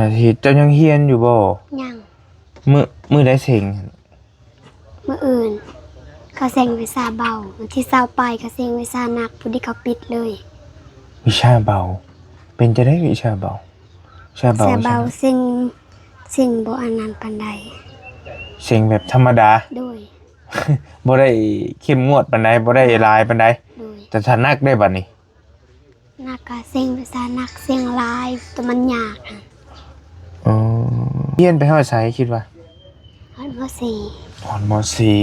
ອາທິດ ເຈົ້າຍັງຮຽນຢູ່ບໍ່? ຍັງ. ມື້ ມື້ໃດເສັງ? ມື້ອື່ນເຂົາເສັງວິຊາເບົາ, ວັນທີຊາວປາຍເຂົາເສັງວິຊາໜັກ, ພໍດີເຂົາປິດເລີຍ. ວິຊາເບົາ? ເປັນຈັ່ງໃດວິຊາເບົາ? ວິຊາເບົາ ວິຊາເບົາ ເສັງ ເສັງບໍ່ອັນນັ້ນປານໃດ. ເສັງແບບທຳມະດາ? ໂດຍ. ບໍ່ໄດ້ເຂັ້ມງວດປານໃດ, ບໍ່ໄດ້ຫຼາຍປານໃດ. ໂດຍ. ແຕ່ຖ້າໜັກເດ້ບັດນີ້? ໜັກກະເສັງວິຊາໜັກ, ເສັງຫຼາຍ ໂຕມັນຍາກ. ອໍ ຮຽນໄປຮອດໃສຄິດວ່າ? ຮອດ ມໍສີ່. ຮອດ ມໍສີ່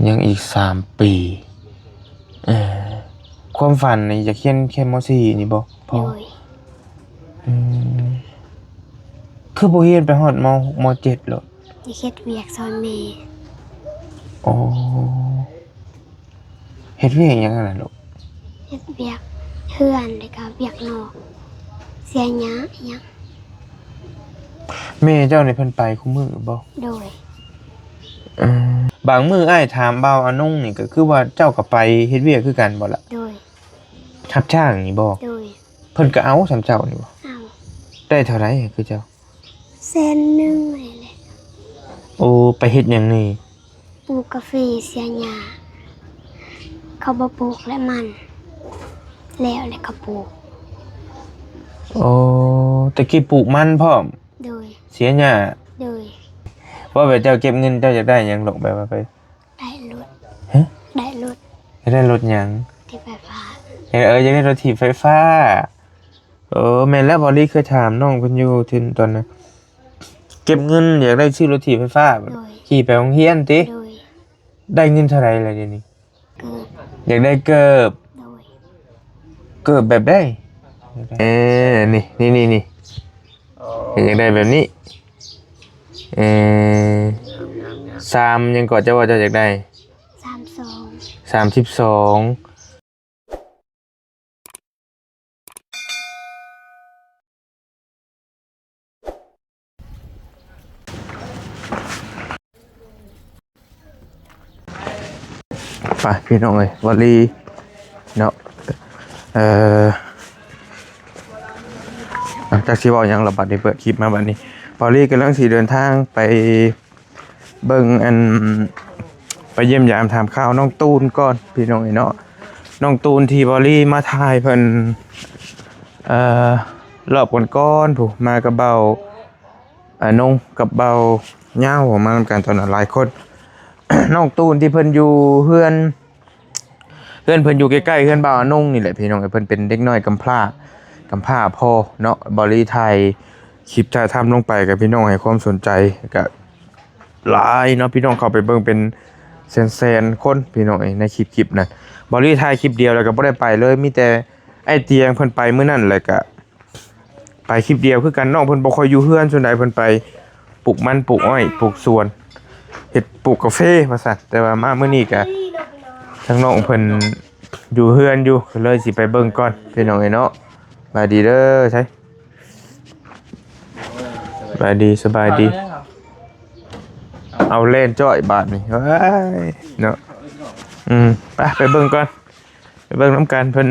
ຍັງອີກສາມປີ. ເອີ ຄວາມຝັນນີ້ຢາກຮຽນແຄ່ ມໍສີ່ ນີ້ບໍ່? ພໍ. ໂດຍ. ອືມ ຄືບໍ່ຮຽນໄປຮອດ ມໍຫົກ ມໍເຈັດໂລດ? ຢາກເຮັດວຽກຊ່ອຍແມ່. ໂອ້ ເຮັດວຽກຫຍັງຫັ້ນນະລູກ? ເຮັດວຽກເຮືອນ ແລ້ວກໍວຽກນອກ ເສຍຫຍ້າອີ່ຫຍັງ. ແມ່ເຈົ້ານີ້ເພິ່ນໄປຄູ່ມື້ບໍ່? ໂດຍ. ເອີ ບາງມື້ອ້າຍຖາມບ່າວອານົງນີ້ ກໍຄືວ່າເຈົ້າກໍໄປເຮັດວຽກຄືກັນບໍ່ລະ? ໂດຍ. ຮັບຈ້າງນີ້ບໍ່? ໂດຍ. ເພິ່ນກໍເອົາສ່ຳເຈົ້ານີ້ບໍ່? ເອົາ. ໄດ້ເທົ່າໃດຄືເຈົ້າ? ແສນໜຶ່ງນີ້ແຫຼະ. ໂອ້ ໄປເຮັດຫຍັງນີ້? ປູກກາເຟ ເສຍຫຍ້າ ເຂົາບໍ່ປູກແລ້ວມັນ ແລ້ວແລ້ວເຂົາປູກ. ໂອ້ ແຕ່ກີ້ປູກມັນພ້ອມ? ໂດຍ. ເສຍຫຍ້າ? ໂດຍ. ວ່າແບບເຈົ້າເກັບເງິນ ເຈົ້າຢາກໄດ້ຫຍັງລູກ? ແບບວ່າໄປ ໄດ້ລົດ. ຮະ? ໄດ້ລົດ. ຢາກໄດ້ລົດຫຍັງ? ຖີບໄຟຟ້າ. ເອີ ຢາກໄດ້ລົດຖີບໄຟຟ້າ. ເອີ ແມ່ນແລ້ວ ບ່າວລີເຄີຍຖາມນ້ອງເພິ່ນຢູ່ ເຖິງຕອນນັ້ນ ເກັບເງິນຢາກໄດ້ຊື້ລົດຖີບໄຟຟ້າ. ໂດຍ. ຂີ່ໄປໂຮງຮຽນຕິ? ໂດຍ. ໄດ້ເງິນເທົ່າໃດລະດຽວນີ້? ເກີບ. ຢາກໄດ້ເກີບ. ໂດຍ. ເກີບແບບໃດ? ເອີ ນີ້ ນີ້ ນີ້ ນີ້ ຢາກໄດ້ແບບນີ້. ເອີ ສາມຫຍັງເກາະ ເຈົ້າວ່າເຈົ້າຢາກໄດ້? ສາມສອງ. ສາມສິບສອງ. ໄປພີ່ນ້ອງເອີຍ ວາລີເນາະ. ເອີ ຈັກຊິເວົ້າຫຍັງລະບັດນີ້ ເປີດຄລິບມາບັດນີ້ ວາລີກຳລັງຊິເດີນທາງໄປ ເບິ່ງ ອັນ ໄປຢ້ຽມຢາມຖາມຂ່າວນ້ອງຕູນກ່ອນພີ່ນ້ອງເອີຍເນາະ. ນ້ອງຕູນທີ່ບ່າວລີມາຖ່າຍເພິ່ນ ເອີ ລອບກ່ອນໆ ຜູ້ມາກັບບ່າວ ອານົງກັບບ່າວຍາວ ມານຳກັນຕອນນັ້ນຫຼາຍຄົນ. ນ້ອງຕູນທີ່ເພິ່ນຢູ່ເຮືອນ ເຮືອນເພິ່ນຢູ່ໃກ້ໆເຮືອນບ່າວອານົງນີ້ແຫຼະພີ່ນ້ອງເອີຍ. ເພິ່ນເປັນເດັກນ້ອຍກຳພ້າ ກຳພ້າພໍ່ເນາະ. ບ່າວລີຖ່າຍຄລິບຖ່າຍທຳລົງໄປ ກໍພີ່ນ້ອງໃຫ້ຄວາມສົນໃຈ ກໍຫຼາຍເນາະ ພີ່ນ້ອງເຂົ້າໄປເບິ່ງເປັນແສນໆຄົນພີ່ນ້ອງເອີຍ ໃນຄລິບ ຄລິບນັ້ນ. ບ່າວລີຖ່າຍຄລິບດຽວແລ້ວກໍບໍ່ໄດ້ໄປເລີຍ ມີແຕ່ອ້າຍຕຽງເພິ່ນໄປມື້ນັ້ນ ແລ້ວກໍ ໄປຄລິບດຽວຄືກັນ. ນ້ອງເພິ່ນບໍ່ຄ່ອຍຢູ່ເຮືອນ ສ່ວນໃຫຍ່ເພິ່ນໄປປູກມັນ ປູກອ້ອຍ ປູກສວນ ເຮັດ ປູກກາເຟວ່າຊັ້ນ. ແຕ່ວ່າມາມື້ນີ້ກະ ທາງນ້ອງເພິ່ນຢູ່ເຮືອນຢູ່ ກໍເລີຍຊິໄປເບິ່ງກ່ອນພີ່ນ້ອງເອີຍເນາະ. ສະບາຍດີເດີ ໃສ ສະບາຍດີ ສະບາຍດີ. ເອົາແລ່ນຈ້ອຍບາດນີ້ ເອີຍເນາະ. ອືມ ໄປ ໄປເບິ່ງກ່ອນ ໄປເບິ່ງນຳກັນ ເພິ່ນ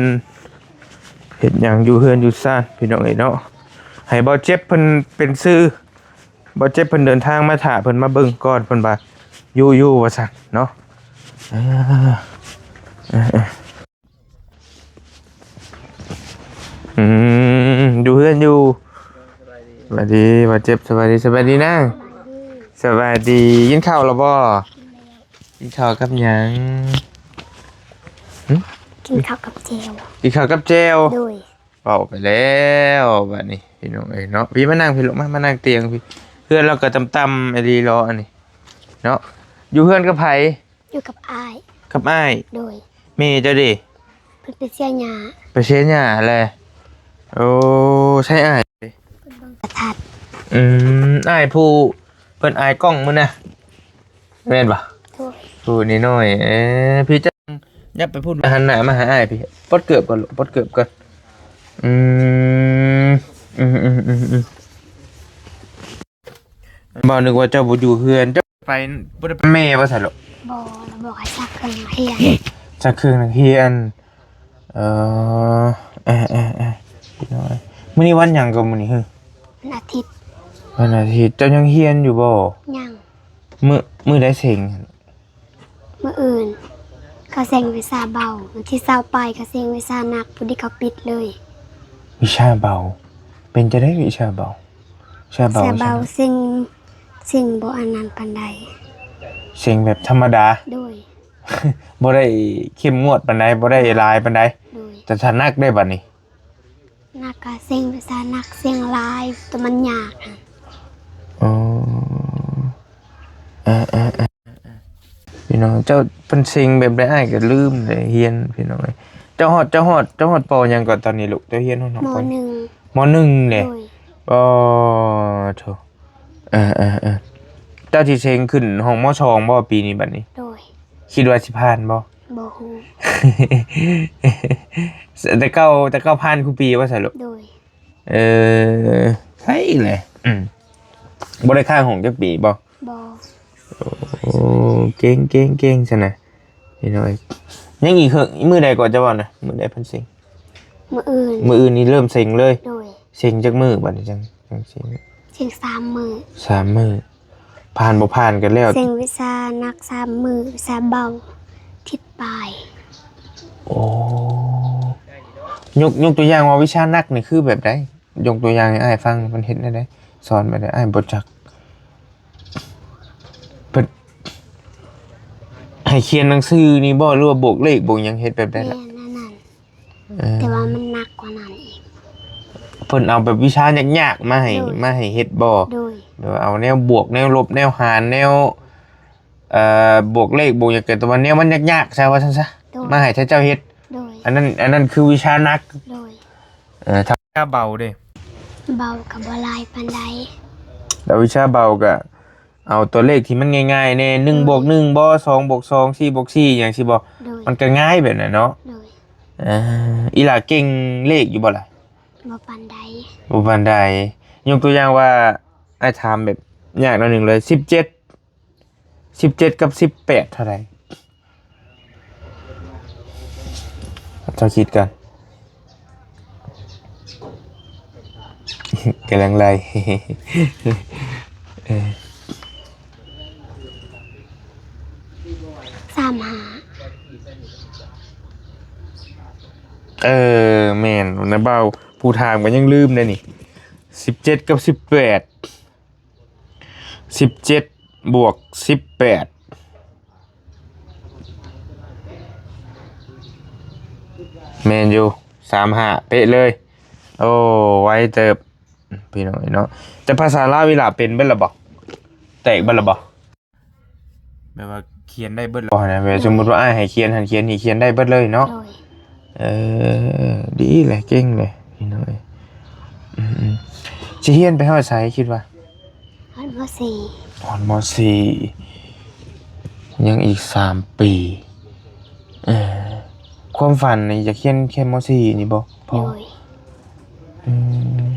ເຮັດຫຍັງຢູ່ເຮືອນຢູ່ຊານພີ່ນ້ອງເອີຍເນາະ. ໃຫ້ບ່າວເຈັບເພິ່ນເປັນສື່ ບ່າວເຈັບເພິ່ນເດີນທາງມາຖ້າ ເພິ່ນມາເບິ່ງກ່ອນ ເພິ່ນວ່າຢູ່ ຢູ່ວ່າຊັ້ນເນາະ. ເອີ ເອີ ເອີ ອືມ ຢູ່ເຮືອນຢູ່. ສະບາຍດີ ບ່າວເຈັບ ສະບາຍດີ ສະບາຍດີນາງ. ສະບາຍດີ ກິນເຂົ້າແລ້ວບໍ່? ກິນເຂົ້າກັບຫຍັງ? ຫຶ? ກິນເຂົ້າກັບແຈ່ວ. ກິນເຂົ້າກັບແຈ່ວ. ໂດຍ. ເວົ້າໄປແລ້ວບາດນີ້ພີ່ນ້ອງເອີຍເນາະ. ພີ່ມານັ່ງພີ້ລູກ ມາ ມານັ່ງຕຽງພີ້. ເຮືອນລາວກໍຕ່ຳໆອີ່ຫຼີເນາະ ອັນນີ້ເນາະ. ຢູ່ເຮືອນກັບໃຜ? ຢູ່ກັບອ້າຍ. ກັບອ້າຍ. ໂດຍ. ແມ່ເຈົ້າເດ? ເພິ່ນໄປເສຍຫຍ້າ. ໄປເສຍຫຍ້າແຫຼະ. ໂອ້ ໃຊ້ອ້າຍ. ເພິ່ນເບິ່ງໂທລະທັດ. ອືມ ອ້າຍຜູ້ເພິ່ນອາຍກ້ອງມື້ນະ ແມ່ນບໍ່? ໂດຍ. ຜູ້ນ້ອຍໆ. ເອີ ພີ່ຈັກ ຍັບໄປພຸ້ນ ມາຫັນໜ້າມາຫາອ້າຍພີ້. ປົດເກີບກ່ອນລູກ ປົດເກີບກ່ອນ. ອືມ ອືມໆໆໆ. ບໍ່ ນຶກວ່າເຈົ້າບໍ່ຢູ່ເຮືອນ ເຈົ້າໄປບໍ່ໄດ້ໄປແມ່ບໍ່ຊະລູກ? ບໍ່ ລາວບອກໃຫ້ຊັກເຄື່ອງນັກຮຽນ. ຊັກເຄື່ອງນັກຮຽນ. ເອີ ເອີໆໆ ພີ່ນ້ອງເອີຍ. ມື້ນີ້ວັນຫຍັງກໍມື້ນີ້? ຫຶ ວັນອາທິດ. ວັນອາທິດ. ເຈົ້າຍັງຮຽນຢູ່ບໍ່? ຍັງ. ມື້ ມື້ໃດເສັງ? ມື້ອື່ນ. ເຂົາເສັງວິຊາເບົາ. ວັນທີຊາວປາຍ ເຂົາເສັງວິຊາໜັກ, ພໍດີເຂົາປິດເລີຍ. ວິຊາເບົາ? ເປັນຈັ່ງໃດວິຊາເບົາ? ວິຊາເບົາ ວິຊາເບົາ ເສັງ ເສັງບໍ່ອັນນັ້ນປານໃດ. ເສັງແບບທຳມະດາ? ໂດຍ. ບໍ່ໄດ້ເຂັ້ມງວດປານໃດ, ບໍ່ໄດ້ຫຼາຍປານໃດ. ໂດຍ. ແຕ່ຖ້າໜັກເດ້ບັດນີ້? ໜັກກະເສັງວິຊາໜັກ, ເສັງຫຼາຍ ໂຕມັນຍາກຫັ້ນ. ອໍ ເອີໆໆ ພີ່ນ້ອງ. ເຈົ້າ ເພິ່ນເສັງແບບໃດ ອ້າຍກໍລືມໄດ້ຮຽນ ພີ່ນ້ອງເອີຍ. ເຈົ້າຮອດ ເຈົ້າຮອດ ເຈົ້າຮອດ ປໍ ຫຍັງເກາະຕອນນີ້ລູກ? ເຈົ້າຮຽນຮອດ ມໍ ປໍ ໜຶ່ງ. ມໍ ໜຶ່ງເດ້? ໂດຍ. ອໍ ໂທ້. ເອີໆໆ ເຈົ້າຊິເສັງຂຶ້ນຫ້ອງ ມໍສອງ ບໍ່ ປີນີ້ບັດນີ້? ໂດຍ. ຄິດວ່າຊິຜ່ານບໍ່? ບໍ່ຮູ້. ແຕ່ເກົ່າ ແຕ່ເກົ່າຜ່ານຄູ່ປີບໍ່ຊະລູກ? ໂດຍ. ເອີ ໃຊ່ແຫຼະ. ອືມ ບໍ່ໄດ້ຄ້າງຫ້ອງຈັກປີບໍ່? ບໍ່. ໂອ້ ເກັ່ງໆໆ ຊັ້ນນະ ພີ່ນ້ອງເອີຍ. ຍັງອີກເຄິ່ງ ມື້ໃດກໍຈະເວົ້ານະ? ມື້ໃດເພິ່ນເສັງ? ມື້ອື່ນ. ມື້ອື່ນນີ້ເລີ່ມເສັງເລີຍ? ໂດຍ. ເສັງຈັກມື້ບັດນີ້ ຈັ່ງ ຈັ່ງເສັງ? ເສັງສາມມື້. ສາມມື້. ຜ່ານບໍ່ຜ່ານກັນແລ້ວ. ເສັງວິຊາໜັກສາມມື້, ວິຊາເບົາທິດປາຍ. ໂອ້ ຍົກ ຍົກຕົວຢ່າງວ່າວິຊາໜັກນີ້ຄືແບບໃດ? ຍົກຕົວຢ່າງໃຫ້ອ້າຍຟັງ ເພິ່ນເຮັດແນວໃດ? ສອນແບບໃດ? ອ້າຍບໍ່ຈັກ. ເພິ່ນໃຫ້ຂຽນໜັງສືນີ້ບໍ່ ຫຼືວ່າບວກເລກບວກຫຍັງ ເຮັດແບບໃດລະ? ແມ່ນອັນນັ້ນ. ເອີ ແຕ່ວ່າມັນໜັກກວ່ານັ້ນອີກ. ເພິ່ນເອົາແບບວິຊາຍາກໆມາໃຫ້ ໂດຍ ມາໃຫ້ເຮັດບໍ່? ໂດຍ. ແບບວ່າເອົາແນວບວກ ແນວລົບ ແນວຫານ ແນວ ເອີ ບວກເລກບວກຫຍັງ ແຕ່ວ່າແນວມັນຍາກໆຊະ ວ່າຊັ້ນຊະ. ໂດຍ. ມາໃຫ້ເຂົາເຈົ້າເຮັດ. ໂດຍ. ອັນນັ້ນ ອັນນັ້ນຄືວິຊາໜັກ. ໂດຍ. ເອີ ຖ້າວິຊາເບົາເດ? ເບົາກໍບໍ່ຫຼາຍປານໃດ. ແລ້ວວິຊາເບົາກໍ ເອົາຕົວເລກທີ່ມັນງ່າຍໆແດ່ ໜຶ່ງບວກໜຶ່ງບໍ່ ສອງບວກສອງ ສີ່ບວກສີ່ ຫຍັງຊີ້ບໍ່? ໂດຍ. ມັນກໍງ່າຍແບບນັ້ນເນາະ. ໂດຍ. ເອີ ອີ່ຫຼ້າເກັ່ງເລກຢູ່ບໍ່ລະ? ບໍ່ປານໃດ. ບໍ່ປານໃດ. ຍົກຕົວຢ່າງວ່າ ອ້າຍຖາມແບບຍາກໜ້ອຍໜຶ່ງເລີຍ ສິບເຈັດ ສິບເຈັດກັບສິບແປດເທົ່າໃດ? ເຈົ້າຄິດກ່ອນ. ກຳລັງໄລ່. ເອີ ສາມຫ້າ. ເອີ ແມ່ນນະ ເບົາ ຜູ້ຖາມກໍຍັງລືມເດ້ນີ້. ສິບເຈັດກັບສິບແປດ. ສິບເຈັດບວກສິບແປດ ແມ່ນຢູ່ ສາມຫ້າ ເປະເລີຍ. ໂອ້ ໄວເຕີບ ພີ່ນ້ອງເນາະ. ແຕ່ພາສາລາວອີ່ຫຼ້າເປັນເບິດລະບໍ່? ແຕກເບິດລະບໍ່? ແບບວ່າຂຽນໄດ້ເບິດລະບໍ່ນະ? ແບບສົມມຸດວ່າອ້າຍໃຫ້ຂຽນຫັ້ນຂຽນນີ້ ຂຽນໄດ້ເບິດເລີຍເນາະ? ໂດຍ. ເອີ ດີແຫຼະ ເກັ່ງເລີຍພີ່ນ້ອງເອີຍ. ອືມໆ ຊິຮຽນໄປຮອດໃສຄິດວ່າ? ຮອດ ມໍສີ່. ຮອດ ມໍສີ່ ຍັງອີກສາມປີ. ເອີ ຄວາມຝັນນີ້ຢາກຮຽນແຄ່ ມໍສີ່ ນີ້ບໍ່? ພໍ. ໂດຍ. ອືມ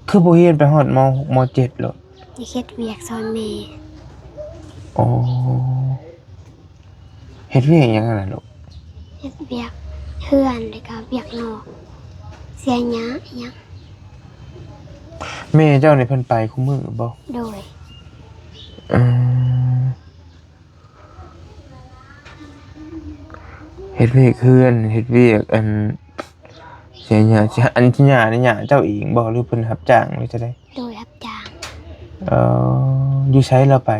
ຄືບໍ່ຮຽນໄປຮອດ ມໍຫົກ ມໍເຈັດໂລດ? ຢາກເຮັດວຽກຊ່ອຍແມ່. ໂອ້ ເຮັດວຽກຫຍັງຫັ້ນນະລູກ? ເຮັດວຽກເຮືອນ ແລ້ວກໍວຽກນອກ ເສຍຫຍ້າອີ່ຫຍັງ. ແມ່ເຈົ້ານີ້ເພິ່ນໄປຄູ່ມື້ບໍ່? ໂດຍ. ອືມ ເຮັດວຽກເຮືອນ ເຮັດວຽກ ອັນ ເສຍຫຍ້າ ອັນ ຫຍ້ານີ້ຫຍ້າເຈົ້າເອງບໍ່ ຫຼືເພິ່ນຮັບຈ້າງ ຫຼືຈັ່ງໃດ? ໂດຍ ຮັບຈ້າງ. ເອີ ຢູ່ໃສລາວໄປ?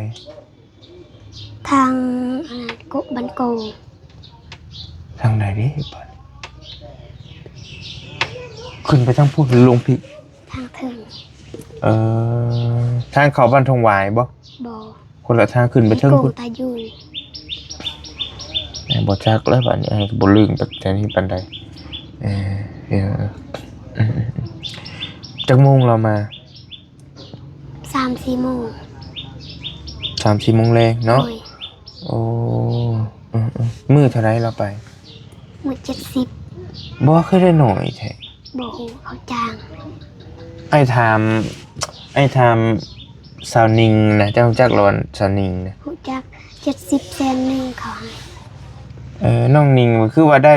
ທາງ ອັນນັ້ນ ໂກ ບ້ານໂກ. ທາງໃດເດ? ຂຶ້ນໄປທາງພຸ້ນ ລົງພີ້? ທາງເທິງ. ເອີ ທາງເຂົ້າບ້ານທົ່ງຫວາຍບໍ່? ບໍ່. ຄົນລະທາງຂຶ້ນໄປເທິງພຸ້ນ. ຕາຍຢູ່. ເອີ ບໍ່ຈັກແລ້ວບາດນີ້ ເອີ ບໍ່ລຶ້ງປານໃດ ເອີ ເອີ ຈັກໂມງລາວມາ? ສາມສີ່ໂມງ. ສາມສີ່ໂມງແລງເນາະ? ໂດຍ. ໂອ້ ອືມໆ ມື້ເທົ່າໃດລາວໄປ? ມື້ເຈັດສິບ. ບໍ່ ຄືໄດ້ໜ້ອຍແທ້? ບໍ່ຮູ້ ເຂົາຈ້າງ. ອ້າຍຖາມ ອ້າຍຖາມສາວນິງນະ ເຈົ້າຮູ້ຈັກລະບໍ່ ສາວນິງນະ? ຮູ້ຈັກ. ເຈັດສິບ ແສນໜຶ່ງເຂົາໃຫ້. ເອີ ນ້ອງນິງ ຄືວ່າໄດ້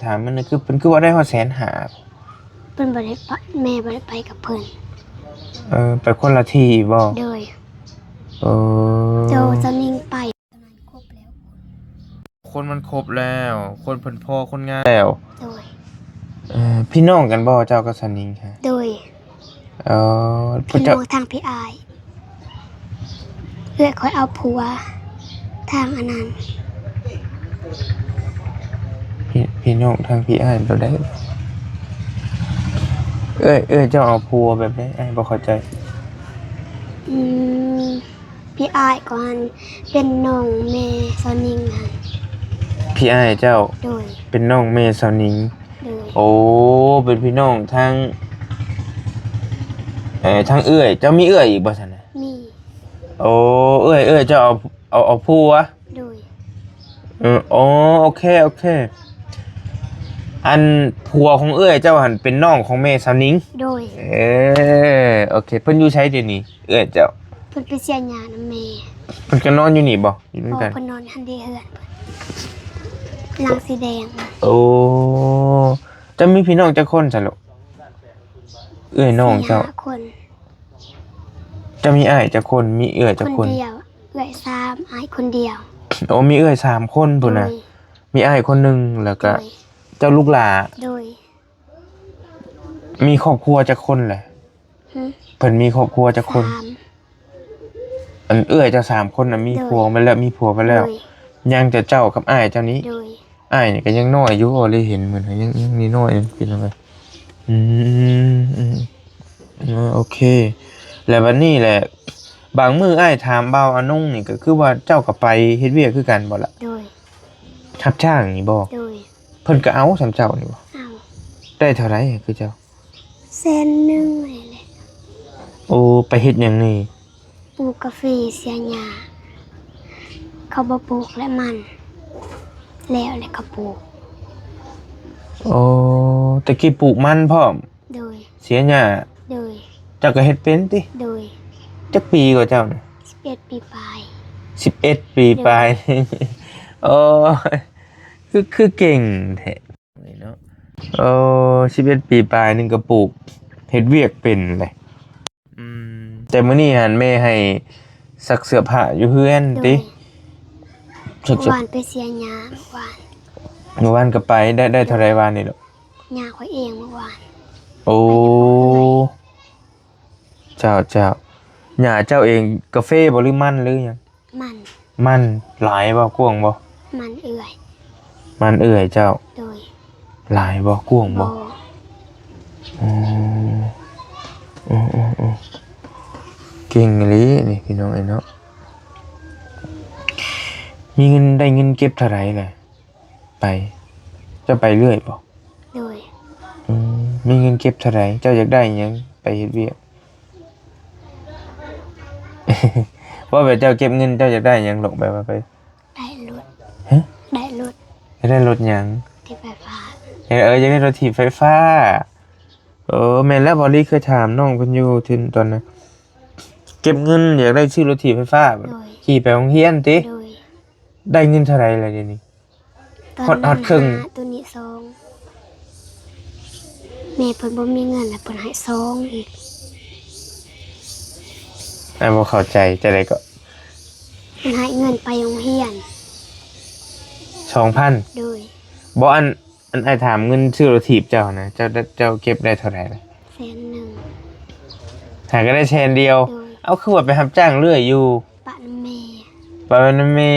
ຖາມມັນນະ ຄືເພິ່ນຄືວ່າໄດ້ຮອດແສນຫ້າ? ເພິ່ນບໍ່ໄດ້ໄປ ແມ່ບໍ່ໄດ້ໄປກັບເພິ່ນ. ເອີ ໄປຄົນລະທີ່ບໍ່? ໂດຍ. ເອີ ໂດ ສາວນິງໄປ ຄົນມັນຄົບແລ້ວ ຄົນເພິ່ນພໍຄົນງາມແລ້ວ. ໂດຍ. ເອີ ພີ່ນ້ອງກັນບໍ່ເຈົ້າກັບສາວນິງ? ໂດຍ. ເອີ ພີ່ນ້ອງທາງພີ່ອ້າຍ ເອື້ອຍຂ້ອຍເອົາຜົວທາງອັນນັ້ນ. ພີ່ ພີ່ນ້ອງທາງພີ່ອ້າຍແບບໃດ? ເອື້ອຍ ເອື້ອຍເຈົ້າເອົາຜົວແບບໃດ? ອ້າຍບໍ່ເຂົ້າໃຈ. ອືມ ພີ່ອ້າຍກໍຫັ້ນເປັນນ້ອງແມ່ສາວນິງຫັ້ນ. ພີ່ອ້າຍເຈົ້າ ໂດຍ ເປັນນ້ອງແມ່ສາວນິງ. ໂດຍ. ໂອ້ ເປັນພີ່ນ້ອງທາງ ເອີ ທາງເອື້ອຍ. ເຈົ້າມີເອື້ອຍອີກບໍ່ຊັ້ນນະ? ມີ. ໂອ້ ເອື້ອຍ ເອື້ອຍເຈົ້າເອົາ ເອົາ ເອົາຜົວ? ໂດຍ. ເອີ ໂອເຄ ໂອເຄ. ອັນຜົວຂອງເອື້ອຍເຈົ້າຫັ້ນເປັນນ້ອງຂອງແມ່ສາວນິງ? ໂດຍ. ເອີ ໂອເຄ. ເພິ່ນຢູ່ໃສດຽວນີ້ ເອື້ອຍເຈົ້າ? ເພິ່ນໄປເສຍຫຍ້ານຳແມ່. ເພິ່ນກໍນອນຢູ່ນີ້ບໍ່? ຢູ່ນຳກັນ? ເພິ່ນນອນຫັ້ນເດ ເຮືອນເພິ່ນ ຫຼັງສີແດງ. ໂອ້ ເຈົ້າມີພີ່ນ້ອງຈັກຄົນຊະລູກ? ເອື້ອຍນ້ອງເຈົ້າ ສີ່ຫ້າຄົນ. ເຈົ້າມີອ້າຍຈັກຄົນ? ມີເອື້ອຍຈັກຄົນ? ຄົນດຽວ. ເອື້ອຍສາມ ອ້າຍຄົນດຽວ. ໂອ້ ມີເອື້ອຍສາມຄົນພຸ້ນນະ. ໂດຍ. ມີອ້າຍຄົນໜຶ່ງ ແລ້ວກະ ໂດຍ ເຈົ້າລູກຫຼ້າ. ໂດຍ. ມີຄອບຄົວຈັກຄົນແຫຼະ? ຫຶ? ເພິ່ນມີຄອບຄົວຈັກຄົນ? ສາມ. ອັນເອື້ອຍເຈົ້າສາມຄົນນະ ມີ ໂດຍ ຜົວໄປແລ້ວ ມີຜົວໄປແລ້ວ. ໂດຍ. ຍັງແຕ່ເຈົ້າກັບອ້າຍເຈົ້ານີ້? ໂດຍ. ອ້າຍນີ້ກໍຍັງນ້ອຍຢູ່ ບໍ່ໄດ້ເຫັນ ເໝືອນຍັງ ຍັງນ້ອຍໆ ພີ່ນ້ອງເອີຍ. ອືມ ອືມ ເອີ ໂອເຄ. ແລ້ວບັດນີ້ແຫຼະ ບາງມື້ອ້າຍຖາມບ່າວອານົງນີ້ ກໍຄືວ່າເຈົ້າກໍໄປເຮັດວຽກຄືກັນບໍ່ລະ? ໂດຍ. ຮັບຈ້າງນີ້ບໍ່? ໂດຍ. ເພິ່ນກໍເອົາສ່ຳເຈົ້ານີ້ບໍ່? ເອົາ. ໄດ້ເທົ່າໃດຄືເຈົ້າ? ແສນໜຶ່ງນີ້ແຫຼະ. ໂອ້ ໄປເຮັດຫຍັງນີ້? ປູກກາເຟ ເສຍຫຍ້າ ເຂົາບໍ່ປູກແລ້ວມັນ ແລ້ວແລ້ວເຂົາປູກ. ໂອ້ ແຕ່ກີ້ປູກມັນພ້ອມ? ໂດຍ. ເສຍຫຍ້າ? ໂດຍ. ເຈົ້າກໍເຮັດເປັນຕິ? ໂດຍ. ຈັກປີກວ່າເຈົ້ານະ? ສິບເອັດປີປາຍ. ສິບເອັດປີປາຍ. ໂດຍ. ໂອ້ ຄື ຄືເກັ່ງແທ້. ເນາະ ໂອ້ ສິບເອັດປີປາຍໜຶ່ງກໍປູກ ເຮັດວຽກເປັນແຫຼະ. ອືມ ແຕ່ມື້ນີ້ຫັ້ນແມ່ໃຫ້ຊັກເສື້ອຜ້າຢູ່ເຮືອນຕິ? ໂດຍ. ຊັກເສື້ອ ວານໄປເສຍຫຍ້າວານ. ມື້ວານກໍໄປ ໄດ້ ໄດ້ເທົ່າໃດວານນີ້ລູກ? ຫຍ້າຂ້ອຍເອງມື້ວານ. ໂອ້ ໄປແຕ່ເອື້ອຍ. ເຈົ້າ ເຈົ້າ ຫຍ້າເຈົ້າເອງ ກາເຟບໍ່ ຫຼືມັນ ຫຼືຫຍັງ? ມັນ. ມັນ. ຫຼາຍບໍ່? ກວ້າງບໍ່? ມັນເອື້ອຍ. ມັນເອື້ອຍເຈົ້າ? ໂດຍ. ຫຼາຍບໍ່? ກວ້າງບໍ່? ບໍ່. ອືມ ເອີໆໆ ເກັ່ງອີ່ຫຼີນີ້ພີ່ນ້ອງເອີຍເນາະ. ມີເງິນ ໄດ້ເງິນເກັບເທົ່າໃດລະ? ໄປ ເຈົ້າໄປເລື້ອຍບໍ່? ໂດຍ. ອືມ ມີເງິນເກັບເທົ່າໃດ? ເຈົ້າຢາກໄດ້ຫຍັງໄປເຮັດວຽກ? ເວົ້າແບບເຈົ້າເກັບເງິນ ເຈົ້າຢາກໄດ້ຫຍັງລູກ? ແບບວ່າໄປ ໄດ້ລົດ. ຮະ? ໄດ້ລົດ. ຢາກໄດ້ລົດຫຍັງ? ຖີບໄຟຟ້າ. ເອີ ຢາກໄດ້ລົດຖີບໄຟຟ້າ. ເອີ ແມ່ນແລ້ວ ບ່າວລີເຄີຍຖາມນ້ອງເພິ່ນຢູ່ ທີ່ຕອນນັ້ນ ເກັບເງິນຢາກໄດ້ຊື້ລົດຖີບໄຟຟ້າ. ໂດຍ. ຂີ່ໄປໂຮງຮຽນຕິ? ໂດຍ. ໄດ້ເງິນເທົ່າໃດລະດຽວນີ້? ຮອດ ຮອດເຄິ່ງ. ໂຕນີ້ສອງ ແມ່ເພິ່ນບໍ່ມີເງິນ ແລ້ວເພິ່ນໃຫ້ສອງອີກ. ອ້າຍບໍ່ເຂົ້າໃຈ ຈັ່ງໃດເກາະ? ເພິ່ນໃຫ້ເງິນໄປໂຮງຮຽນ ສອງພັນ. ໂດຍ. ບໍ່ ອັນ ອັນອ້າຍຖາມເງິນຊື້ລົດຖີບເຈົ້ານະ ເຈົ້າ ເຈົ້າເກັບໄດ້ເທົ່າໃດລະ? ແສນໜຶ່ງ. ຫາກໍໄດ້ແສນດຽວ. ໂດຍ. ເອົ້າ ຄືວ່າໄປຮັບຈ້າງເລື້ອຍຢູ່? ປະນຳແມ່. ປະນຳແມ່.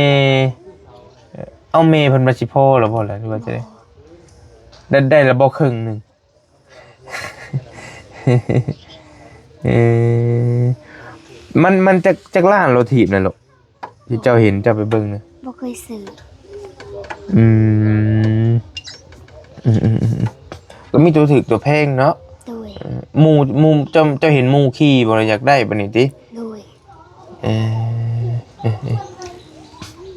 ເອົ້າ ແມ່ເພິ່ນວ່າຊິພໍລະບໍ່ລະ ຫຼືວ່າຈັ່ງໃດ? ບໍ່. ໄດ້ ໄດ້ລະບໍ່ເຄິ່ງໜຶ່ງ? ເອີ ມັນ ມັນຈັກ ຈັກລ້ານ ລົດຖີບນະລູກ ທີ່ເຈົ້າເຫັນ ເຈົ້າໄປເບິ່ງນະ? ບໍ່ເຄີຍຊື້. ອືມ ອືມໆໆ ກໍມີຕົວຖືກຕົວແພງເນາະ. ໂດຍ. ເອີ ໝູ່ ໝູ່ ເຈົ້າ ເຈົ້າເຫັນໝູ່ຂີ່ບໍ່ລະ ຢາກໄດ້ປານນີ້ຕິ? ໂດຍ. ເອີ ເອີ ເອີ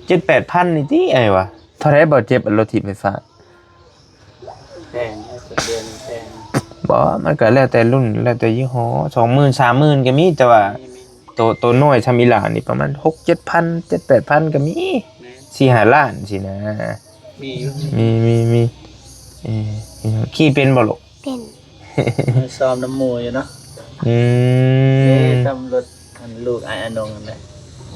ເຈັດແປດພັນນີ້ຕິອ້າຍວ່າ. ເທົ່າໃດບໍ່ ເຈັບ ລົດຖີບໄຟຟ້າ? ແພງ ເດືອນແພງ. ບໍ່ ມັນກໍແລ້ວແຕ່ລຸ້ນ ແລ້ວແຕ່ຍີ່ຫໍ້ ສອງໝື່ນ ສາມໝື່ນກໍມີ ແຕ່ວ່າ ມີ ມີ ໂຕ ໂຕນ້ອຍຊ່ຳອີ່ຫຼ້ານີ້ປະມານຫົກເຈັດພັນ ເຈັດແປດພັນກໍມີ. ແມ່ນ. ສີ່ຫ້າລ້ານຊີ້ນະ. ມີຢູ່ ມີ ມີ ມີ. ເອີ ຂີ່ເປັນບໍ່ລູກ? ເປັນ. ຊ້ອມນຳໝູ່ຢູ່ເນາະ. ອືມ ເອີ ຕຳຫຼວດ ອັນລູກອ້າຍອານົງນັ້ນແຫຼະ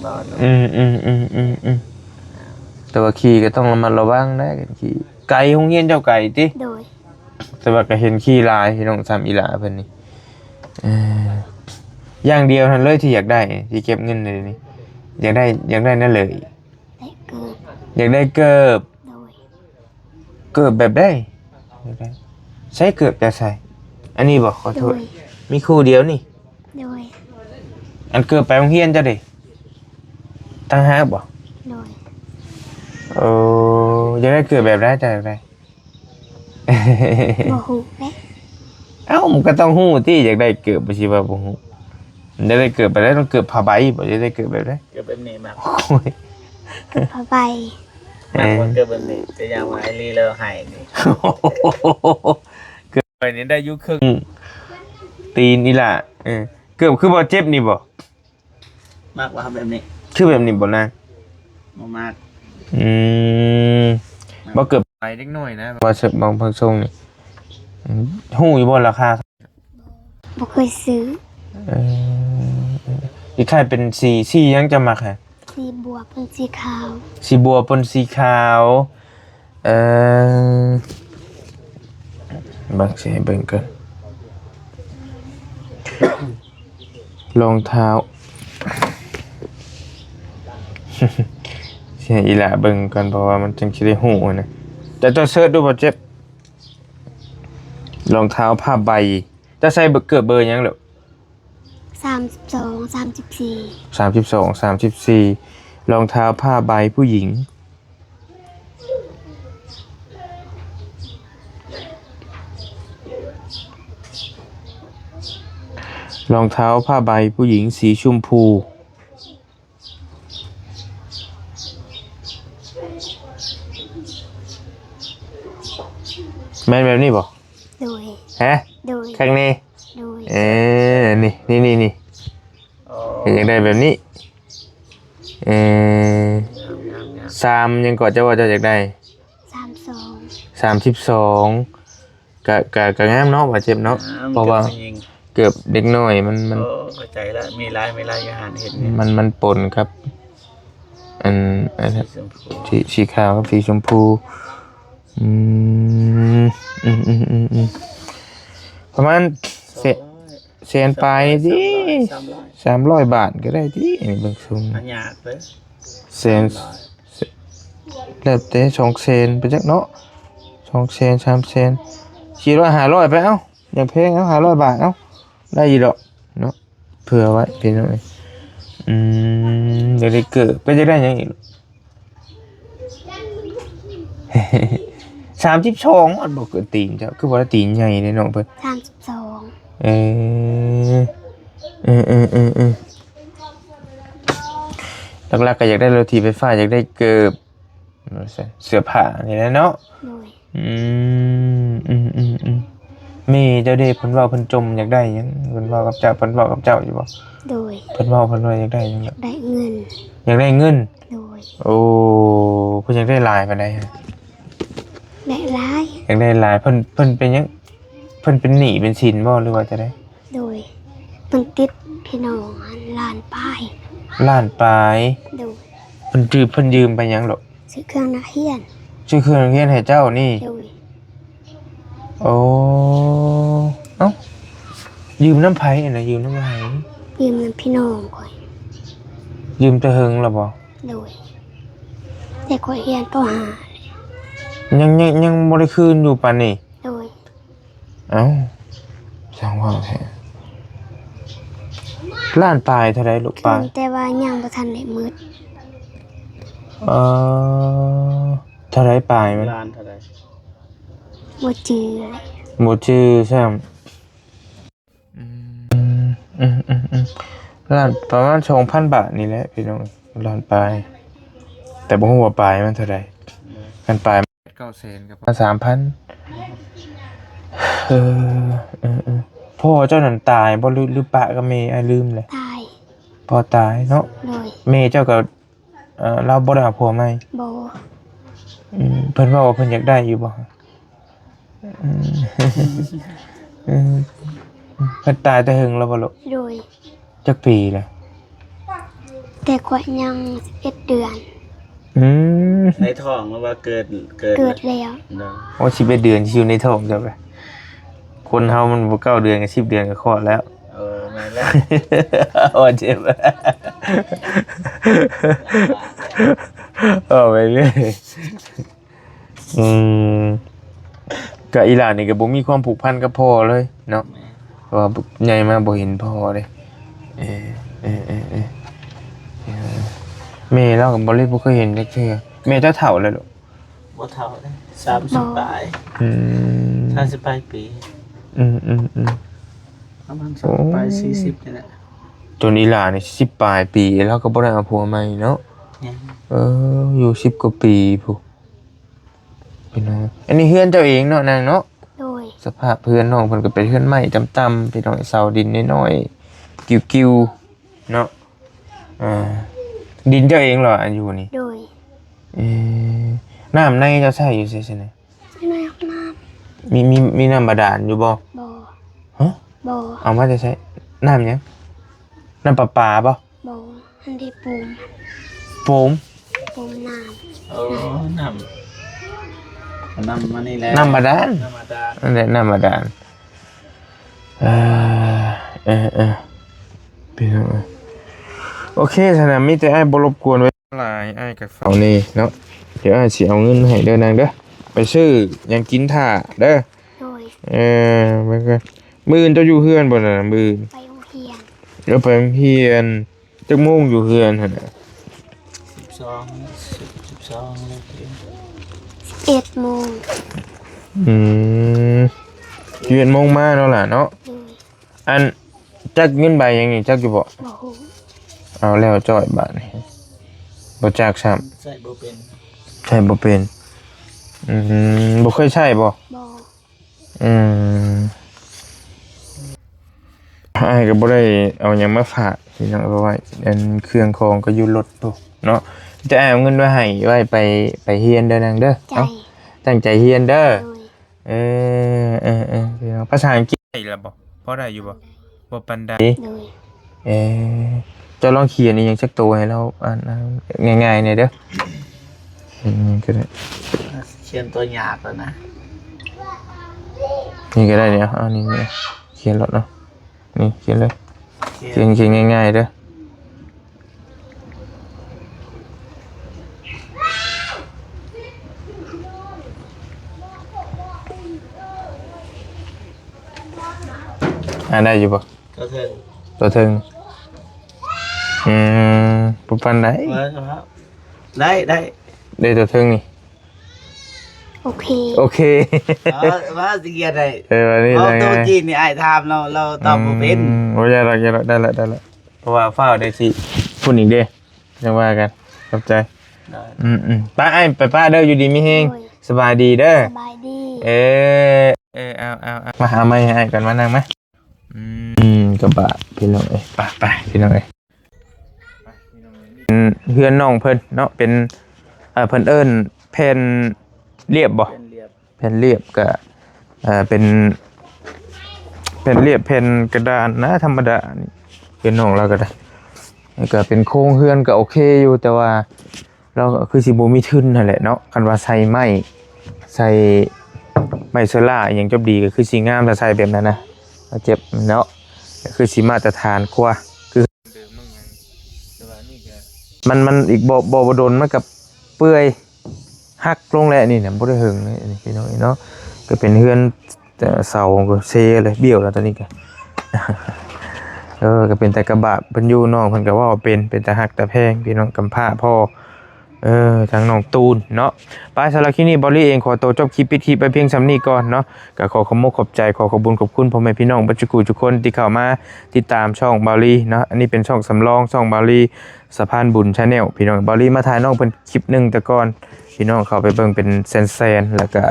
ບໍ່ອານົງ ອືມໆໆໆໆ ແຕ່ວ່າຂີ່ກໍຕ້ອງລະມັດລະວັງນະ ຄັນຂີ່ ໄກ ໂຮງຮຽນເຈົ້າໄກຕິ? ໂດຍ ແຕ່ວ່າກໍເຫັນຂີ່ຫຼາຍພີ່ນ້ອງ ສ່ຳອີຫຼາເພິ່ນນີ້ ເອີ ຢ່າງດຽວຫັ້ນເລີຍທີ່ຢາກໄດ້ ທີ່ເກັບເງິນໄດ້ນີ້ ຢາກໄດ້ ຢາກໄດ້ແນວເລີຍ ໄດ້ເກີບ ຢາກໄດ້ເກີບ ໂດຍ ເກີບແບບໃດ? ໃສ່ເກີບຈາກໃສ? ອັນນີ້ບໍ່? ຂໍໂທດ ໂດຍ ມີຄູ່ດຽວນີ້ ໂດຍ ອັນເກີບໄປໂຮງຮຽນເຈົ້າເດ? ຕ່າງຫາກບໍ່? ໂດຍ ໂອ້ ຢາກໄດ້ເກີບແບບໃດ? ເຈົ້າຢາກໄດ້ ບໍ່ຮູ້ເດ້ ເອົ້າ ມັນກໍຕ້ອງຮູ້ຕິ ຢາກໄດ້ເກີບ ບໍ່ຊິວ່າບໍ່ຮູ້ ຢາກໄດ້ເກີບແບບໃດ? ຕ້ອງເກີບຜ້າໃບບໍ່? ຢາກໄດ້ເກີບແບບໃດ? ເກີບແບບນີ້ມັກ ໂອ້ຍ ເກີບຜ້າໃບ ເອີ ມັກວ່າເກີບແບບນີ້ ແຕ່ຢ່າງວ່າໄອ້ລີແລ້ວໃຫ້ນີ້ ເກີບໄປນີ້ໄດ້ຢູ່ເຄິ່ງຕີນນີ້ລະ ເອີ ເກີບຄືບໍ່ເຈັບນີ້ບໍ່? ມັກວ່າແບບນີ້ ຄືແບບນີ້ບໍ່ນາງ? ບໍ່ມັກ ອືມ ມັກ ບໍ່ເກີບໄປເດັກນ້ອຍນະ ວ່າເສີບບາງເພິ່ນສົ່ງນີ້ ອືມ ຮູ້ຢູ່ບໍ່ລາຄາ? ບໍ່ເຄີຍຊື້ ເອີ ຄ້າຍໆເປັນສີ ສີຫຍັງຈະມັກຫະ? ສີບົວປົນສີຂາວ ສີບົວປົນສີຂາວ ເອີ ເບິ່ງ ຊິໃຫ້ເບິ່ງກ່ອນ ລອງເທົ້າ ຊິໃຫ້ອີ່ຫຼ້າເບິ່ງກ່ອນ ເພາະວ່າມັນຈຶ່ງຊິໄດ້ຮູ້ຫັ້ນນະ ແຕ່ເຈົ້າເສີດດູບໍ່ເຈັບ ລອງເທົ້າຜ້າໃບ ເຈົ້າໃສ່ເກີບເບີຫຍັງລູກ? ສາມສິບສອງ ສາມສິບສີ່ ສາມສິບສອງ ສາມສິບສີ່ ລອງເທົ້າຜ້າໃບຜູ້ຍິງ ລອງເທົ້າຜ້າໃບຜູ້ຍິງສີຊົມພູ. ແມ່ນແບບນີ້ບໍ່? ໂດຍ ຮະ? ໂດຍ ຂ້າງນີ້? ໂດຍ ເອີ ນີ້ ນີ້ ນີ້ ນີ້ ໂອ້ ຢາກໄດ້ແບບນີ້ ເອີ ງາມໆໆ ສາມຫຍັງເກາະ ເຈົ້າວ່າເຈົ້າຢາກໄດ້? ສາມສອງ ສາມສິບສອງ ກະ ກະ ກະງາມເນາະ ບາດເຈັບເນາະ ງາມ ເພາະວ່າ ເກີບຜູ້ຍິງ ເກີບເດັກນ້ອຍ ມັນ ມັນ ໂອ້ ເຂົ້າໃຈລະ ມີຫຼາຍ ມີຫຼາຍຢູ່ຫັ້ນ ເຫັນຢູ່ ມັນ ມັນປົນກັບ ອັນ ອັນ ສີຊົມພູ ສີ ສີຂາວກັບສີຊົມພູ ອືມ ອືມ ປະມານແສນ ສອງຮ້ອຍ ແສນປາຍນີ້ຕິ ສາມຮ້ອຍ ສາມຮ້ອຍ ສາມຮ້ອຍບາດກໍໄດ້ຕິ ອັນນີ້ເບິ່ງຊົງ ມັນຍາກເດ້ ແສນ ສາມຮ້ອຍ ແລ້ວແຕ່ ສອງແສນໄປຈັກເນາະ ສອງແສນ ສາມແສນ ສີ່ຮ້ອຍ ຫ້າຮ້ອຍໄປ ເອົ້າ ຢ່າງແພງ ເອົາ ຫ້າຮ້ອຍບາດ ເອົາ ໄດ້ຢູ່ດອກເນາະ ເຜື່ອໄວ້ພີ່ນ້ອງເອີຍ ອືມ ຢາກໄດ້ເກີບ ເພິ່ນຢາກໄດ້ຫຍັງອີກ ສາມສິບສອງ ອັນບໍ່ເກີດຕີນເຈົ້າ ຄືວ່າຕີນໃຫຍ່ເດ້ນ້ອງເພິ່ນ ສາມສິບສອງ ເອີ ເອີ ເອີ ເອີ ເອີ ຫຼັກໆກໍຢາກໄດ້ລົດຖີບໄຟຟ້າ ຢາກໄດ້ເກີບ ເສື້ອຜ້ານີ້ແຫຼະເນາະ ໂດຍ ອືມ ອືມ ອືມ ອືມ ແມ່ເຈົ້າເດ ເພິ່ນເວົ້າ ເພິ່ນຈົ່ມຢາກໄດ້ຫຍັງ? ເພິ່ນເວົ້າກັບເຈົ້າ ເພິ່ນເວົ້າກັບເຈົ້າຢູ່ບໍ່? ໂດຍ ເພິ່ນເວົ້າ ເພິ່ນວ່າຢາກໄດ້ຫຍັງ? ຢາກໄດ້ເງິນ ຢາກໄດ້ເງິນ ໂດຍ ໂອ້ ເພິ່ນຢາກໄດ້ຫຼາຍປານໃດ? ຢາກໄດ້ຫຼາຍ ຢາກໄດ້ຫຼາຍ ເພິ່ນ ເພິ່ນເປັນຫຍັງ? ເພິ່ນເປັນໜີ້ເປັນສິນບໍ່ ຫຼືວ່າຈັ່ງໃດ? ໂດຍ ເພິ່ນຕິດພີ່ນ້ອງຫັ້ນລ້ານປາຍ ລ້ານປາຍ ໂດຍ ເພິ່ນຢືມ ເພິ່ນຢືມໄປຫຍັງລູກ? ຊື້ເຄື່ອງນັກຮຽນ ຊື້ເຄື່ອງນັກຮຽນໃຫ້ເຈົ້ານີ້ ໂດຍ ໂອ້ ເອົ້າ ຢືມນຳໃຜຫັ້ນນະ? ຢືມນຳໃຜ? ຢືມນຳພີ່ນ້ອງຂ້ອຍ ຢືມແຕ່ເຫິງແລ້ວບໍ່? ໂດຍ ແຕ່ຂ້ອຍຮຽນປໍຫ້າ ຍັງ ຍັງ ຍັງບໍ່ໄດ້ຄືນຢູ່ປານນີ້ ໂດຍ ເອົ້າ ຊ່າງເວົ້າແທ້ ລ້ານປາຍເທົ່າໃດລູກ? ປາຍ ຄືນແຕ່ວ່າຍັງບໍ່ທັນໄດ້ໝົດ ເອີ ເທົ່າໃດປາຍມັນ? ລ້ານເທົ່າໃດ? ບໍ່ຈື່ ບໍ່ຈື່ຊ້ຳ ອືມ ອືມ ອືມ ອືມ ລ້ານ ປະມານສອງພັນບາດນີ້ແຫຼະພີ່ນ້ອງ ລ້ານປາຍ ແຕ່ບໍ່ຮູ້ວ່າປາຍມັນເທົ່າໃດ ຄັນປາຍ ແປດເກົ້າແສນກໍປະມານສາມພັນ ເອີ ເອີ ເອີ ພໍ່ເຈົ້ານັ້ນຕາຍບໍ່ ຫຼື ຫຼືປະກັບແມ່? ອ້າຍລືມແຫຼະ ຕາຍ ພໍ່ຕາຍເນາະ ໂດຍ ແມ່ເຈົ້າກໍ ເອີ ລາວບໍ່ໄດ້ເອົາຜົວໃໝ່? ບໍ່ ອືມ ເພິ່ນເວົ້າວ່າເພິ່ນຢາກໄດ້ຢູ່ບໍ່? ອືມ ອືມ ເພິ່ນຕາຍແຕ່ເຫິງແລ້ວບໍ່ລູກ? ໂດຍ. ຈັກປີແລ້ວ? ແຕ່ຂ້ອຍຍັງສິບເອັດເດືອນ. ອືມ ໃນທ້ອງ ຫຼືວ່າເກີດ? ເກີດ ເກີດແລ້ວ. ໂອ້ ສິບເອັດເດືອນຊິຢູ່ໃນທ້ອງເຈົ້າ. ຄົນເຮົາມັນບໍ່ເກົ້າເດືອນກໍສິບເດືອນກໍຄອດແລ້ວ. ເອີ ແມ່ນແລ້ວ. ໂອ້ ເຈັບ. ເວົ້າໄປເລື້ອຍ. ອືມ ກະອີຫຼານີ້ກໍບໍ່ມີຄວາມຜູກພັນກັບພໍ່ເລີຍເນາະ. ແມ່ນ. ເພາະວ່າໃຫຍ່ມາບໍ່ເຫັນພໍ່ເດ້. ເອີ ເອີ ເອີ ເອີ ເອີ ແມ່ລາວກໍບໍ່ເລີຍ ບໍ່ເຄີຍເຫັນຈັກເທື່ອ. ແມ່ເຈົ້າເຖົ້າແລ້ວລູກ? ບໍ່ເຖົ້າເດ້ ສາມສິບປາຍ. ອືມ ສາມສິບປາຍປີ. ອືມໆໆ ປະມານ ໂອ້ ສາມສິບປາຍ ສີ່ສິບນີ້ແຫຼະ. ຈົນອີຫຼານີ້ສິບປາຍປີ ລາວກໍບໍ່ໄດ້ເອົາຜົວໃໝ່ເນາະ. ຍັງ. ເອີ ຢູ່ສິບກວ່າປີພຸ້ນ. ພີ່ນ້ອງ ອັນນີ້ເຮືອນເຈົ້າເອງເນາະນາງເນາະ? ໂດຍ. ສະພາບເຮືອນນ້ອງເພິ່ນກໍເປັນເຮືອນໄມ້ຕ່ຳໆ ພີ່ນ້ອງ ເສົາດິນນ້ອຍໆ ກິ້ວໆ ເນາະ. ອ່າ ດິນເຈົ້າເອງເຫລອ ອັນຢູ່ນີ້? ໂດຍ. ເອີ ນ້ຳໃນເຈົ້າໃຊ້ຢູ່ໃສຊັ້ນນະ? ໃນຫ້ອງນ້ຳ. ມີ ມີ ມີນ້ຳບາດານຢູ່ບໍ່? ບໍ່. ຮະ? ບໍ່. ເອົາມາແຕ່ໃສ? ນ້ຳຫຍັງ? ນ້ຳປະປາບໍ່? ບໍ່ ອັນທີ່ປູມ. ປູມ? ປູມນ້ຳ. ໂອ້ ນ້ຳ ນ້ຳອັນນີ້ແຫຼະ ນ້ຳບາດານ. ນ້ຳບາດານ ນັ້ນແຫຼະ ນ້ຳບາດານ. ເອີ ເອີ ເອີ ພີ່ນ້ອງເອີຍ. ໂອເຄ ຊັ້ນນະ ມີແຕ່ອ້າຍບໍ່ລົບກວນເວລາຫຼາຍ ອ້າຍກໍເຝົ້ານີ້ເນາະ. ດຽວອ້າຍຊິເອົາເງິນໃຫ້ເດີນາງເດີ ໄປຊື້ຫຍັງກິນຖ້າເດີ. ໂດຍ. ເອີ ມື້ອື່ນເຈົ້າຢູ່ເຮືອນບໍ່ນະ? ມື້ອື່ນ ໄປໂຮງຮຽນ. ເອີ ໄປໂຮງຮຽນ. ຈັກໂມງຢູ່ເຮືອນຫັ້ນນະ? ສິບສອງ ສິບສອງ ສິບສອງ ສິບເອັດໂມງ. ອືມ ສິບເອັດໂມງມາເນາະຫຼ້າເນາະ. ໂດຍ. ອັນ ຈັກເງິນໃບຫຍັງນີ້ ຈັກຢູ່ບໍ່? ບໍ່ຮູ້. ເອົາແລ້ວຈ້ອຍບາດນີ້ ບໍ່ຈັກຊ້ຳ. ໃຊ້ບໍ່ເປັນ ໃຊ້ບໍ່ເປັນ. ອືມ ບໍ່ເຄີຍໃຊ້ບໍ່? ບໍ່. ອືມ ອ້າຍກໍບໍ່ໄດ້ເອົາຫຍັງມາຝາກພີ່ນ້ອງ ເອົາໄວ້ ອັນເຄື່ອງຂອງກໍຢູ່ລົດພຸ້ນເນາະ. ແຕ່ອ້າຍເອົາເງິນໄວ້ໃຫ້ ໄວ້ໄປ ໄປຮຽນເດີນາງເດີ. ເອົາ ຕັ້ງໃຈຮຽນເດີ. ໂດຍ. ເອີ ເອີ ເອີ ພີ່ນ້ອງ ພາສາອັງກິດໄດ້ລະບໍ່? ພໍໄດ້ຢູ່ບໍ່? ບໍ່ປານໃດ. ໂດຍ. ເອີ ເຈົ້າລອງຂຽນອີ່ຫຍັງຈັກໂຕໃຫ້ລາວອ່ານ ອ່ານງ່າຍໆແດ່ເດີ. ອືມ ກໍໄດ້ ຂຽນຕົວຍາກແລ້ວນະ. ນີ້ກໍໄດ້ນີ້ ເອົານີ້ ນີ້ ຂຽນໂລດເນາະ. ນີ້ ຂຽນເລີຍ. ຂຽນ ຂຽນ ຂຽນງ່າຍໆເດີ. ອ່ານໄດ້ຢູ່ບໍ່? ຕົວເທິງ ຕົວເທິງ. ອືມ ບໍ່ປານໃດ. ໄດ້ ໄດ້ ໄດ້ຕົວເທິງນີ້. ໂອເຄ ໂອເຄ. ເອີ ວ່າຊິຂຽນໃຫ້. ເອີ ວ່ານີ້ ເອົາ ແລ້ວໄງ ໂຕຈີນນີ້ ອ້າຍຖາມລາວ ລາວຕອບບໍ່ເປັນ. ອືມ ບໍ່ຢາກດອກ ຢ່າດອກ ໄດ້ລະ ໄດ້ລະ. ເພາະວ່າຟ້າວໄດ້ຊິພຸ້ນອີກເດ້ ຈັ່ງວ່າກັນ. ຂອບໃຈ. ໄດ້. ອືມໆ ໄປອ້າຍ ໄປປະເດີ ຢູ່ດີມີແຮງ. ໂດຍ. ສະບາຍດີເດີ. ສະບາຍດີ. ເອີ ເອີ ເອົາ ເອົາ ເອົາ ມາ ເອົາໄມ້ໃຫ້ອ້າຍກ່ອນ ມານັ່ງມາ. ອືມ ກະບະພີ່ນ້ອງເອີຍ ໄປໆ ພີ່ນ້ອງເອີຍ. ເປັນເຮືອນນ້ອງເພິ່ນເນາະ ເປັນ ເອີ ເພິ່ນເອີ້ນແຜ່ນລຽບບໍ່? ແຜ່ນລຽບ ແຜ່ນລຽບກະ ເອີ ເປັນແຜ່ນລຽບ ແຜ່ນກະດານນະ ທຳມະດາ. ເຮືອນນ້ອງລາວກະໄດ້ ກະເປັນໂຄງເຮືອນກະໂອເຄຢູ່ ແຕ່ວ່າ ລາວກໍຄືຊິບໍ່ມີທຶນຫັ້ນແຫຼະເນາະ. ຄັນວ່າໃສ່ໄມ້ ໃສ່ໄມ້ໂຊລ່າອີ່ຫຍັງຈົບດີ ກໍຄືຊິງາມ ຖ້າໃສ່ແບບນັ້ນນະ ເຈັບເນາະ. ກໍຄືຊິມາດຕະຖານກວ່າ ຄືມັນ ມັນອີກບໍ່ ບໍ່ດົນມັນກໍເປື່ອຍຫັກລົງແຫຼະ. ນີ້ນະ ບໍ່ໄດ້ເຫິງເລີຍ ນີ້ພີ່ນ້ອງເນາະ. ກໍເປັນເຮືອນ ແຕ່ເສົາກໍເຊເລີຍ ບ້ຽວແລ້ວຕອນນີ້ກະ ເອີ ກໍເປັນຕາກະບາກເພິ່ນຢູ່. ນ້ອງເພິ່ນກໍເວົ້າເປັນ ເປັນຕາຮັກຕາແພງ ພີ່ນ້ອງກຳພ້າພໍ່ ເອີ ທາງນ້ອງຕູນເນາະ. ໄປ ສຳລັບຄລິບນີ້ ບອລລີເອງຂໍໂຕຈົບຄລິບ ປິດຄລິບໄວ້ພຽງສ່ຳນີ້ກ່ອນເນາະ. ກໍຂໍຂອບມົກຂອບໃຈ ຂໍຂອບບຸນຂອບຄຸນພໍ່ແມ່ພີ່ນ້ອງເບິດທຸກຜູ້ທຸກຄົນທີ່ເຂົ້າມາຕິດຕາມຊ່ອງບອລລີເນາະ. ອັນນີ້ເປັນຊ່ອງສຳລອງ ຊ່ອງບອລລີ ສະພານບຸນ Channel ພີ່ນ້ອງ. ບອລລີມາຖ່າຍນ້ອງເພິ່ນຄລິບໜຶ່ງແຕ່ກ່ອນ ພີ່ນ້ອງເຂົ້າໄປເບິ່ງເປັນແສນໆ ແລ້ວກະ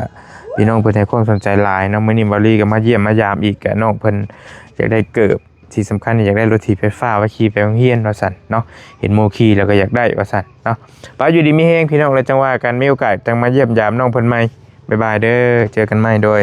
ພີ່ນ້ອງເພິ່ນໃຫ້ຄວາມສົນໃຈຫຼາຍເນາະ. ມື້ນີ້ບອລລີກໍມາຢ້ຽມມາຢາມອີກ ກະນ້ອງເພິ່ນຢາກໄດ້ເກີບ ທີ່ສຳຄັນຢາກໄດ້ລົດຖີບໄຟຟ້າໄວ້ຂີ່ໄປໂຮງຮຽນວ່າຊັ້ນເນາະ. ເຫັນໝູ່ຂີ່ແລ້ວກໍຢາກໄດ້ວ່າຊັ້ນເນາະ. ໄປ ຢູ່ດີມີແຮງພີ່ນ້ອງ ແລ້ວຈັ່ງວ່າກັນ ມີໂອກາດຈັ່ງມາຢ້ຽມຢາມນ້ອງເພິ່ນໃໝ່. ບາຍບາຍເດີ ເຈີກັນໃໝ່ ໂດຍ.